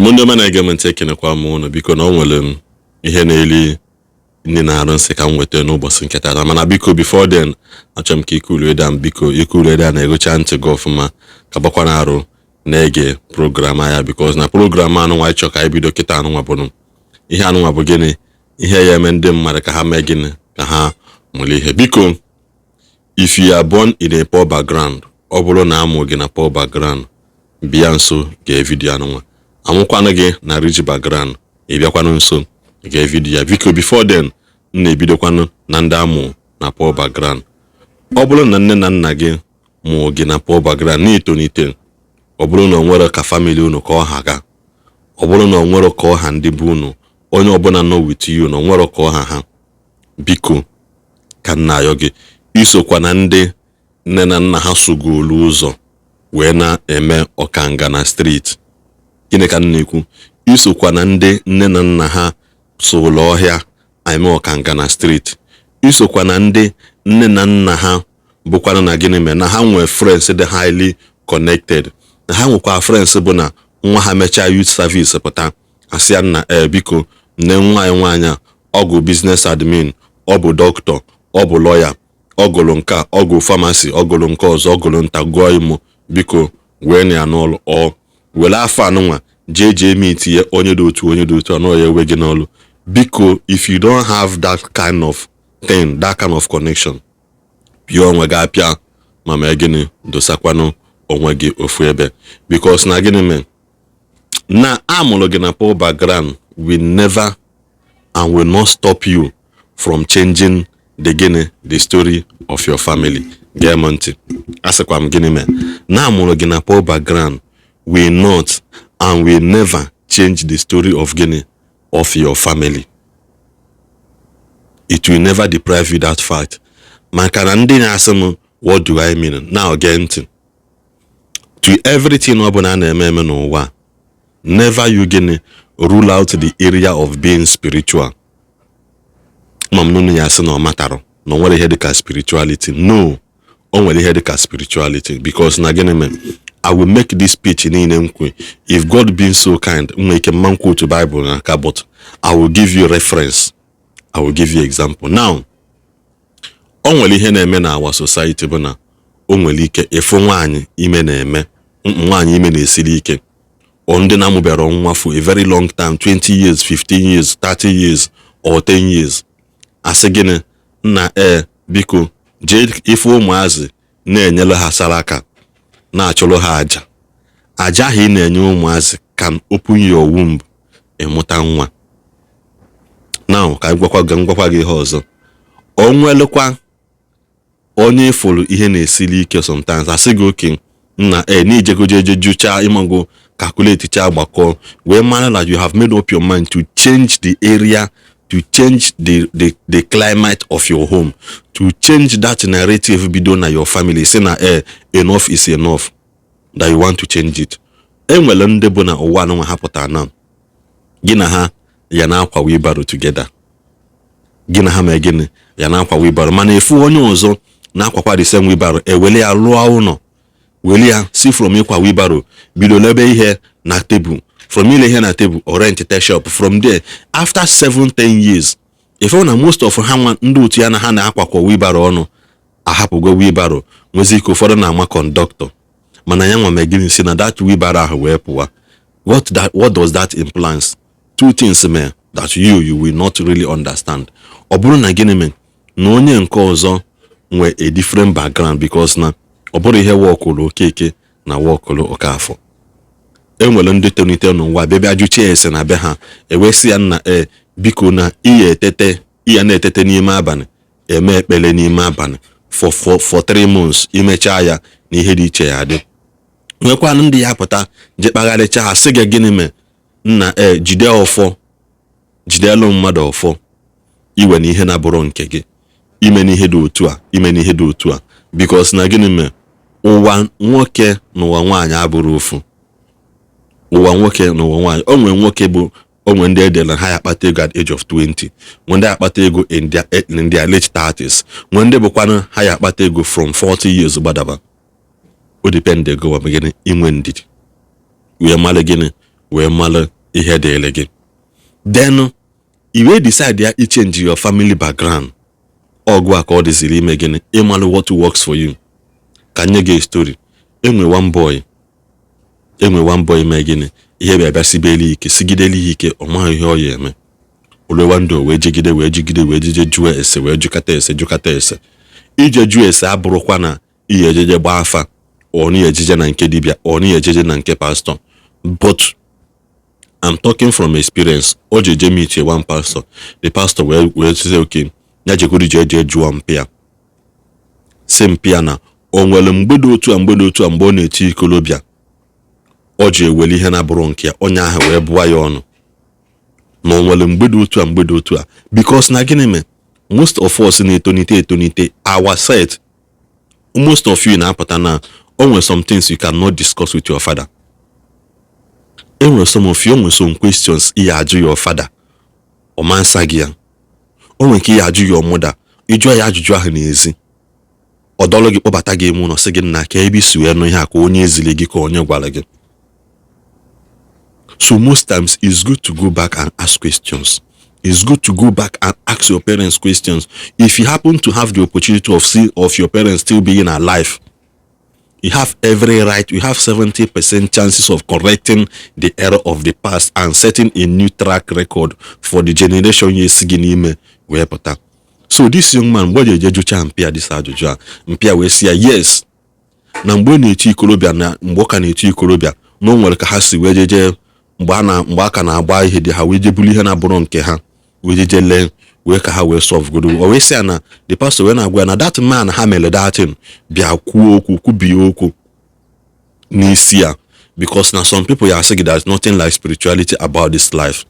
Igbo ndị ọma na-ege m ntị, ekenekwa m ụnụ. Biko, na o nwere m ihe na-eli ndị na-arụ nsị ka m nweta n'ụbọchị nke tata. Mana biko, before then, achọrọ m ka ikulu eda m. Biko, ikulu eda na-egocha ntị gị ọfụma, ka gbakwana arụ na-ege program anya, because na program anụnwa ịchọ ka anyị bido kịta anụnwa bụ ihe anụnwa bụ gịnị, ihe ya eme ndị mmadụ ka ha mee gịnị, ka ha mụrụ ihe. Biko, if you are born in a poor background, ọ bụrụ na amụ gị na poor background, bịa nso gee video anụnwa. Amụkwanụ gị na rich background, ị bịakwanụ nso gee video ya. Biko, before then, m na-ebidokwanụ na ndị amụ na poor background. Ọ bụrụ na nne na nna gị mụọ gị na poor background, na-etonite, ọ bụrụ na ọ nwere ka family unu ka ọ ha ga, ọ bụrụ na ọ nwere ka ọha ndị bụ unu, onye ọbụla nọ with you na ọ nwere ka ọha ha, biko, ka nna ayọ gị, isokwa na ndị nne na nna ha sogolu ụzọ wee na-eme ọkanga na street. Gịnị ka m na-ekwu? Isokwa na ndị nne na nna ha sụlụ ọhịa eme ọkanga na street, isokwa na ndị nne na nna ha bụkwana na gịnị mere na ha nwee friends dị highly connected, na ha nwekwa friends bụ na nwa ha mechaa youth service pụta, asị ya, "Nna ee, biko, nne nwa anyị nwaanyị a, ọ gụ business admin, ọ bụ dọkịta, ọ bụ lọya, ọ gụrụ nke a, ọ gụ pharmacy, ọ gụrụ nke ọzọ, ọ gụrụ nta gụọ imo, biko wee na ya n'ọlụ." Ọ were afọ anụnwa jee jee meet ya onye dị otu, onye dị otu anọ ya ewe gị n'ọlụ. Biko, if you don't have that kind of thing, that kind of connection, pịa onwe gị apịa, ma mee gịnị, dosakwanụ onwe gị ofu ebe, because na gịnị mee na amụrụ gị na poor background will never and will not stop you from changing the gịnị, the story of your family. Gee m ntị, asịkwa m gịnị mee na amụrụ gị na poor background will not and will never change the story of gịnị, of your family. It will never deprive you that fact. Maka na ndị na-asị m, "What do I mean?" Now gee ntị. To everything ọ bụla a na-eme eme n'ụwa, never you gịnị, rule out the area of being spiritual. Ma m nụnụ ya sị na ọ matarụ na o nwere ihe dịka spirituality. No, o nwere ihe dịka spirituality, because na gịnị mere I will make this speech niile m kwe, if God being so kind, m nwere ike mma nkwu otu Bible n'aka, but I will give you reference, I will give you example. Now, o nwere ihe na-eme na our society bụ na o nwere ike ịfụ nwaanyị ime na-eme, nwaanyị ime na-esiri ike, ọ ndị na-amụbara nwa for a very long time, 20 years, 15 years, 30 years or 10 years, asị gịnị, "Nna ee, biko, jee ife ụmụazị na-enyere ha saraka, na-achụrụ ha aja. Aja ahụ ị na-enye ụmụazị can open your womb, ịmụta nwa." Now, ka anyị gwakwa gị, ngwakwa gị ihe ọzọ. O nwelụkwa onye ịfụrụ ihe na-esiri ike, sometimes asị gị, "Oke nna ee, n'ijegoje eje juchaa, ịmago calculate cha, gbakọ wee mara that you have made up your mind to change the area, to change the climate of your home, to change that narrative bido na your family, si na ee, enough is enough, that you want to change it." Enwere ndị bụ na ụwa anụnwa ha pụtara na gị na ha ya na-akwa wheelbarrow together, gị na ha mee gịnị, ya na-akwa wheelbarrow, mana efu onye ọzọ na-akwakwa the same wheelbarrow, ewele ya lụọ ụlọ, wele ya si from ịkwa wheelbarrow bido lebe ihe na tebụl, from ile ihe na tebụl o rent te shop. From there, after 7 10 years, ife na most of ha nwa ndị otu ya na ha na-akwakọ wheelbarrow ọnụ ahapụgo wheelbarrow, nwezi ike ụfọdụ na-ama conductor, mana ya nwa megịnị, si na that wheelbarrow ahụ wee pụwa. What does that implies? Two things mee that you will not really understand. Ọ bụrụ na gịnị mee na onye nke ọzọ nwee a different background, because na ọ bụrụ ihe wọkụlụ Okeke na wọkụlụ Okafọ. Enwere ndị tolite n'ụwa bịa bịa jụchie ese na be ha, ewesị ya, "Nna e, biko, na iya etete, iya na-etete n'ime abalị, eme ekpere n'ime abalị for 3 months, imechaa ya na ihe dị iche ya adị." Nwekwanụ ndị ya pụta je kpagharịcha, ha sị gị, "Gịnị mee, nna e, jide ọfọ, jidelu mmadụ ọfọ, iwe na ihe na-abụrụ nke gị, ime n'ihe dị otu a, ime n'ihe dị otu a," because na gịnị mee, ụwa nwoke na ụwa nwaanyị abụrụ ofu. Ụwa nwoke na ụwa nwaanyị, o nwere nwoke bụ o nwere ndị edere ha ya akpata ego at age of 20, nwee ndị akpata ego in their late 30s, nwee ndị bụkwanụ ha ya akpata ego from 40 years gbadaba. O depend ego wa gịnị, inwe ndidi wee malụ gịnị, wee malụ. Ihe dịịrị gị, then i wee decide ya ichange your family background. Ọgụ a ka ọ dịziri ime gịnị? Ịmalụ what works for you. Ka nye gị story. Enwe one boy mee gịnị? Ihe bịa bịa sibeli ike, sigideli ya ike. Ọ maghị ihe ọ ya eme. Olewa ndụ wee jegide, wee jigide, wee jeje jụọ ese, wee jụkata ese, jụkata ese. Ije jụọ ese abụrụkwa na ihe ejeje gbaa afa, ọ na ejeje na nke dibịa, ọ na ejeje na nke pastọ, but I'm talking from experience. O jeje meet one pastor. The pastor wee sị, okay, ya jekwuru jee jee jụọ mpịa, si mpịa na o nwere mgbe dị otu a, mgbe dị otu a, mgbe ọ na-eti ikolobịa, ọ ji eweli ihe na-abụrụ nke ya. Onye ahụ wee bụọ ya ọnụ na o nwere mgbe dị otu a, mgbe dị otu a, because na gịnị mee? Most of us na-etonite etonite, our set, most of you na-apụta na o nwere some things you cannot discuss with your father. Enwere some of you, o nwere some questions ị ajụ your father, ọ ma nsa gị ya. O nwere nke ị ajụ your mother, ịjụọ ya ajụjụ ahụ n'ezi, ọ dọrọ gị kpọbata gị ime ụlọ, sị gị, "Nna, ka ebe isi wee nụ ihe a, ka onye ezili gị, ka onye gwara gị?" So most times it's good to go back and ask questions. It's good to go back and ask your parents questions. If you happen to have the opportunity of your parents still being alive, you have every right, you have 70% chances of correcting the error of the past and setting a new track record for the generation ya esi gị n'ime wee pụta. So this young man, mgbe o ji eje jụcha mpịa this ajụjụ a, mpịa wee sị ya yes, na mgbe ọ na-eti ikorobịa, na mgbe ọ ka na-eti ikorobịa, na o nwere ka ha si wee jeje mgbe a na mgbe a ka na-agba ihe dị ha, wee je buru ihe na-abụrụ nke ha, wee jeje lee, wee ka ha wee solve godo. O wee sị ya na the pastor wee na-agwa ya na that man ha mere that thing bịa kwuo okwu, kwubie okwu n'isi ya, because na some people ya asị gị there's nothing like spirituality about this life.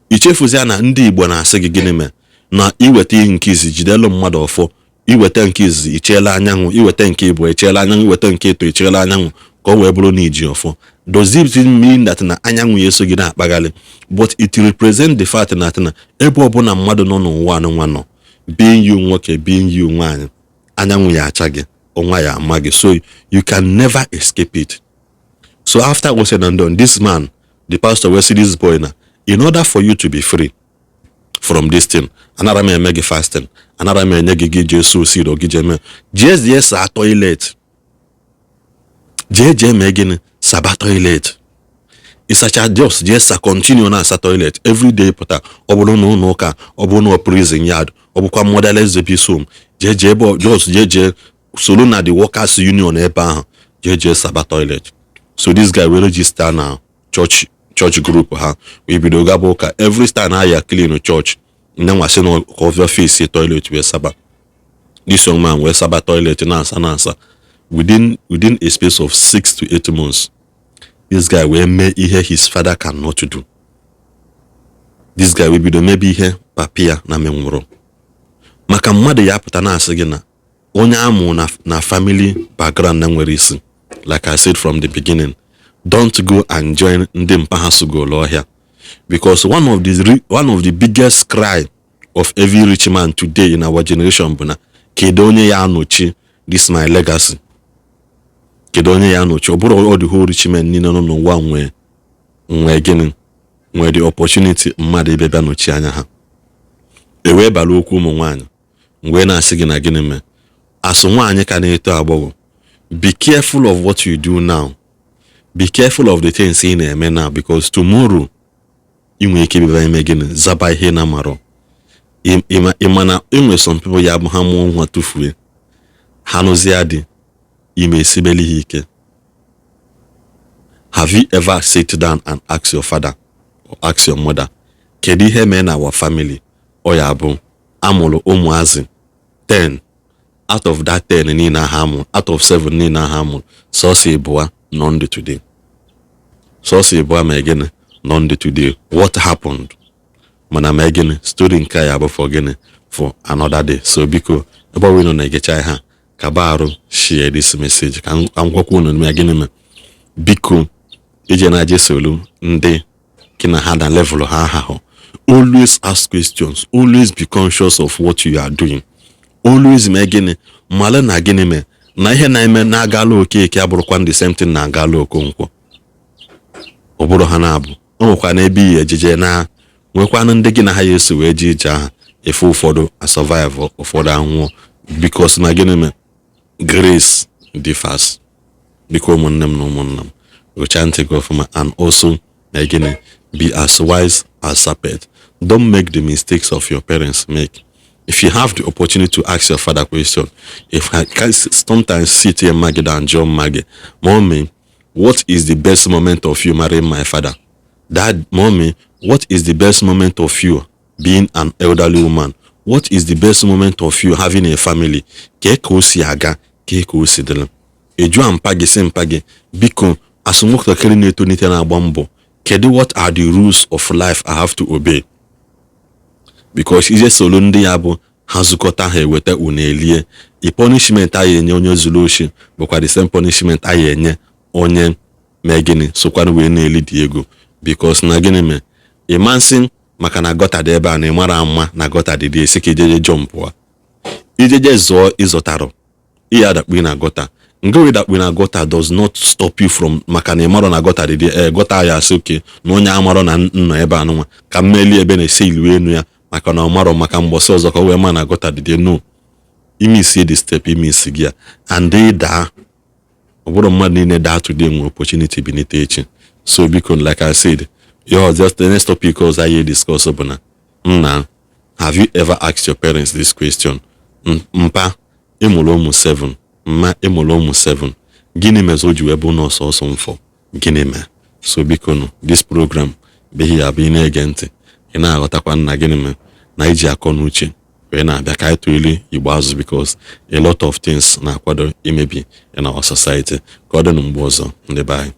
Ichefuzi na ndị Igbo na-asị gị gịnị mee na iweta ihe nke izi jidelu mmadụ ọfọ, iweta nke izizi icheela anyanwụ, iweta nke ịbụ echeela anyanwụ, iweta nke ịtọ echeela anyanwụ, ka ọ wee bụrụ na iji ọfọ. Does it mean that na anyanwụ ya eso gị na-akpagharị? But it represent the fact na ebe ọbụla mmadụ nọ n'ụwa anụnwa nọ, being you nwoke, being you nwaanyị, anyanwụ ya acha gị, ọnwa ya ama gị, so you can never escape it. So after all said and done, this man, the pastor wee sị this boy na in order for you to be free from this thing, anara m eme gị fasting, anara m enye gị gị jee sow seed, gị jee mee, jee jee saa toilet, jee jee mee gịnị, saba toilet. Ịsacha, just jee sa, continue na-asa toilet every day. Pụta, ọ bụrụ na ụlọ ụka, ọ bụrụ na prison yard, ọ bụkwa motherless babies home, jee jee ebe, just jee jee soro na the workers union ebe ahụ, jee jee saba toilet. So this guy wee register na church group ha, wee bido gaba ụka. Every time aya clean church, nne nwa sị na ka ọ bịa face toilet wee saba. This young man wee saba toilet, na-asa, na-asa. Within a space of 6 to 8 months, this guy wee mee ihe his father cannot do. This guy wee bido mebe ihe papi ya na menwụrụ. Maka mmadụ ya apụta na-asị gị na onye amụ na family background na nwere isi, like I said from the beginning, don't go and join ndị mpa ha sugolo ọhịa, because one of the biggest cry of every rich man today in our generation bụ na kedu onye ya anọchi this my legacy? Kedu onye ya anọchi? Ọ bụrụ all the whole rich men niile nọ n'ụwa nwee gịnị, nwee the opportunity mmadụ ịbịa bịa nọchi anya ha. E wee bara okwu ụmụ nwaanyị mgbe na-asị gị na gịnị mee asụ nwaanyị ka na-eto agbọghọ. Be careful of what you do now. Be careful of the things ị na-eme now, because tomorrow ị nwere ike ịbịa ime gịnị, zaba ihe na marọ. Ị na enwe some people ya bụ ha mụọ nwa tụfue, ha nụzie dị ime esibeli ha ike. Have you ever sit down and ask your father or ask your mother, kedu ihe mee na our family ọ ya bụ amụrụ ụmụazị 10, out of that 10 niile ha amụrụ, out of 7 niile ha amụrụ, sọsọ ịbụa nọ ndụ today, sọsọ ịbụa ma gịnị nọ ndụ today? What happened? Mana ma gịnị, story nke a ya bụ for gịnị, for another day. So biko, ebe ọ nọ na-egecha ha, kaba arụ share this message ka m gwakwa unu ya. Gịnị mee? Biko, ije na-aje solu ndị gị na ha na level ha ahụ. Always ask questions. Always be conscious of what you are doing. Always mee gịnị, mmalụ na gịnị mee na ihe na-eme na-agala Okeke abụrụkwa the same thing na-agala Okonkwo. Ọ bụrụ ha na-abụ O nwekwa n'ebe iyi ejeje na nwekwanụ ndị gị na ha ya eso wee jee ije ahụ. Efe ụfọdụ a survive, ụfọdụ anwụọ, because na gịnị mee? Grace differs. Biko, ụmụnne m na ụmụnna m, gụchaa ntị gị ọfụma. And also na gịnị? Be as wise as serpent. Don't make the mistakes of your parents make. If you have the opportunity to ask your father question, if I can sometimes sit here, mma gị down, jụọ mma gị, "Mommy, what is the best moment of you marrying my father? Dad, mommy, what is the best moment of you being an elderly woman? What is the best moment of you having a family? Kee ka o si aga? Kee ka o si dịrị?" Ejụa mpa gị, sị mpa gị, "Biko, asụ nwatakịrị na-etolite na-agba mbọ, kedu what are the rules of life I have to obey?" Because ije soro ndị ya bụ ha zukọta, ha eweta unu elie. I punishment a enye onye zuru oshi bụkwa the same punishment a enye onye mee gịnị sokwana wee na-eli dị ego. Because na gịnị mee ịma nsị maka na gutter dị ebe a na ịmara mma na gutter dị dị esi ka ijeje jumpụa, ijeje zụọ ịzụtarụ ihe adakpu na gutter nga wee dakpu na gutter does not stop you from maka na ịmarọ na gutter dị dị ee gutter ya asị oke na onye amarọ na nnọ ebe a nụnwa ka mmeli ebe na-esi ilu enu ya maka na ọ marọ maka mgbọsị ọzọ ka o wee ma na gutter dị dị no imisie the step imisi gị ya and ị daa. Ọ bụrụ mmadụ niile daa today nwere opportunity binite echi. So biko, like I said, your just the next topic ọzọ anyị discuss bụ na nna, have you ever asked your parents this question? Mpa, ịmụrụ ụmụ 7, mma, ịmụrụ ụmụ 7, gịnị mezi o ji wee bụ na ọsọsọ mfọ? Gịnị mee? So biko nụ, this program bụ ihe ya bụ ị na-ege ntị, ị na-aghọtakwa nna gịnị mee na iji akọ na uche wee na-abịa ka anyị tụọ igbo azụ, because a lot of things na-akwado imebi in our society. Ka ọ dị na mgbe ọzọ, ndị be anyị.